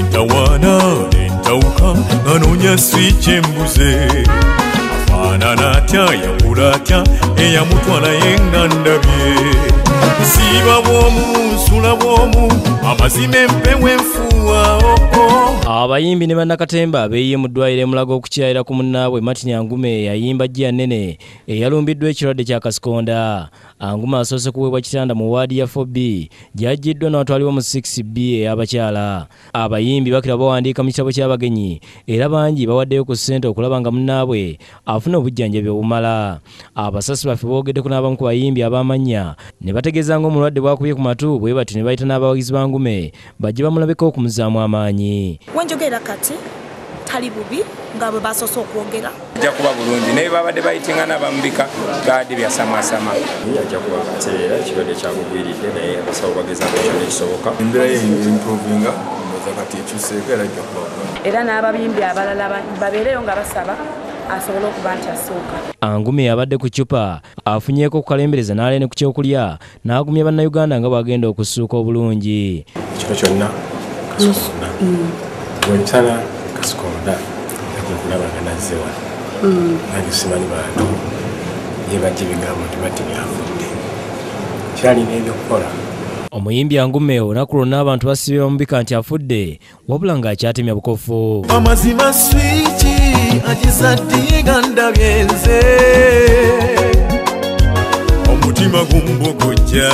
Nentawaana nentawuka nga noonya swiki embuze. Afaanana atya, yakula atya, eyamutwala ye nga ndabye. Nsiiba bw'omu, nsula bw'omu, amazima empewo enfuuwa oh. Abayimbi ne bannakatemba beeyiye mu ddwaliro e Mulago okukyalira ku munnaabwe Martin Angume eyayimba Ggiya Nnene eyalumbiddwa ekirwadde kya Kasikonda. Angume asoose kuweebwa kitanda mu waadi ya 4B gy'aggyiddwa n'atwalibwa mu 6B ey'abakyala. Abayimbi bakira bawandiika mu kitabo ky'abagenyi era bangi bawaddeyo ku ssente okulaba nga munnaabwe afuna obujjanjabi obumala. Abasasi baffe boogeddeko n'abamu ku bayimbi ab'amannya ne bategeeza ng'omulwadde bw'akubye ku matu bwe batyo ne bayita n'abawagizi ba Angume bajje bamulabeko okumuzaamu amaanyi. Wenjogera kati tali bubi nga bwe basoose okwogera. Ajja kuba bulungi naye babadde bayitingana bamubika babadde byasamwasama. Ajja kuba atereera, ekirwadde kyamugwiridde naye abasawo bagezaako kyonna ekisoboka. Embeera ye improvinga kati ekyuseeko era ajja kuba bulungi. Era n'abayimbi abalala babeereyo nga basaba asobole okuba nti asooka. Angume abadde ku ccupa afunyeeko okukalembereza n'alya ne ku kyokulya n'agumya Bannayuganda nga bw'agenda okussuuka obulungi. Ekiro kyonna Kasikonda, bwemisana Kasikonda, nakulaba nga nazze wano. Nange simanyi bantu ye bajja ebigambo nti Martin afudde. Kyalina ebyokukola. Omuyimbi Angume olunaku lwonna abantu basibye bamubika nti afudde wabula ng'akyatemya bukofu. Amazima swiki agizadde nga ndabye nze. Omutima gumbugujja.